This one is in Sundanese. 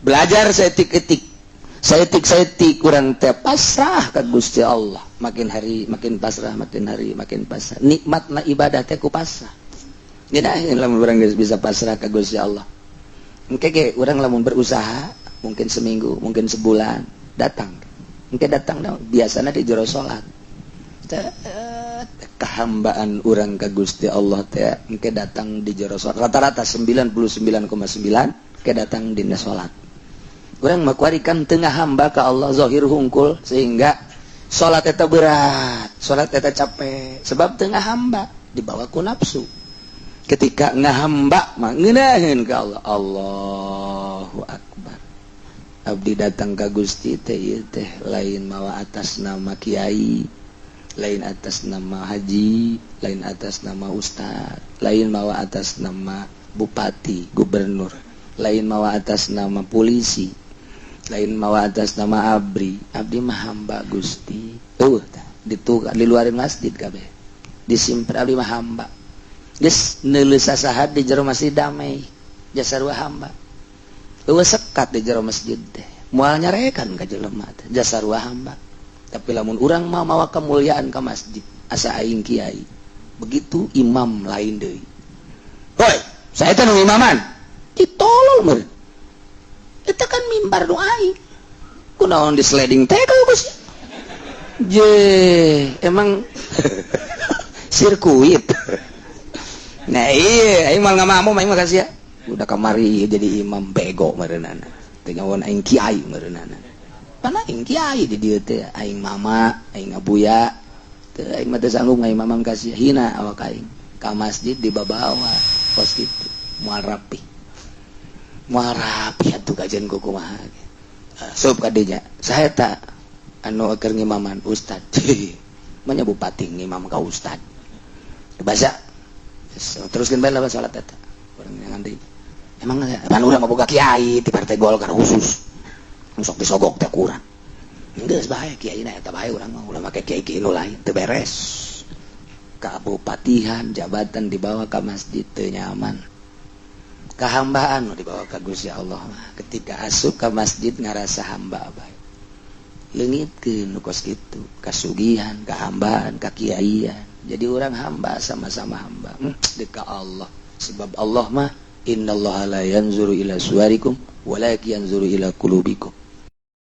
Belajar saeutik-eutik, saeutik-saeutik urang teh pasrah ka Gusti Allah. Makin hari makin pasrah, makin hari makin pasrah. Nikmatna ibadah teh ku pasrah. Ngeunah lamun urang geus bisa pasrah ka Gusti Allah. Engke ge urang lamun berusaha, mungkin seminggu, mungkin sebulan, datang. Engke datang biasanya di jero salat. Kehambaan urang ka Gusti Allah teh engke datang di jero salat. Rata-rata 99,9 ke datang dina salat. Urang mah kan tengah hamba ka Allah zahir hungkul, sehingga salat eta berat, salat eta capek, sebab tengah hamba dibawa ku nafsu. Ketika ngahamba mah ngeunaheun ka Allah, Allahu akbar. Abdi datang ka Gusti teh, ieu teh lain mawa atas nama kiai, lain atas nama haji, lain atas nama ustad, lain mawa atas nama bupati, gubernur, lain mawa atas nama polisi, lain mawa atas nama ABRI. Abdi mah hamba Gusti. Ditu di luar masjid kabeh disimpan, abdi mah hamba. Geus neuleuh sasaha di jero masjid damai, jasa hamba. Eueuh sekat di jero masjid teh, moal nyarekan ka jelema teh, jasa hamba. Tapi lamun urang mah mawa kemuliaan ke masjid, asa aing kiai, begitu imam lain deui, "Hoi, saya teh nu imaman." Ditolol meureun eta kan mimbar nu aing, kunaon di sliding teh ka Gus je, emang sirkuit. Nah iya, aing mah ngamamum, aing mah kasih ya udah kamari jadi imam bego meureunana, teu nyawan aing kiai meureunana. Pan aing kiai di dieu teh, aing mama, aing abuya teu, aing mah teu sanggup ngaimamam, kasih hina awak aing. Ka masjid dibabawa kos kitu, moal rapi, moal rapi atuh kajian ku kumaha. Sup ka dinya, saha eta anu keur ngimaman? Ustad. Manya bupati ngimam ka ustad bahasa. Teruskeun bae lah salat eta. Urang yang deui emang pan urang mah boga kiai ti Partai Golkar khusus, sok disogok teh kurang. Geus bae kiai na eta bae, urang mah ulah make kiai-kiai nu lain, teu beres. Kabupatihan, jabatan dibawa ke masjid teu nyaman. Kehambaan dibawa ke Gusti Allah mah, ketika asup ke masjid ngarasa hamba bae. Leungitkeun nu kos kitu, kasugihan, kehambaan, kakiaian. Jadi orang hamba, sama-sama hamba deka Allah, sebab Allah mah innallaha la yanzuru ila suwarikum walakin yanzuru ila qulubikum.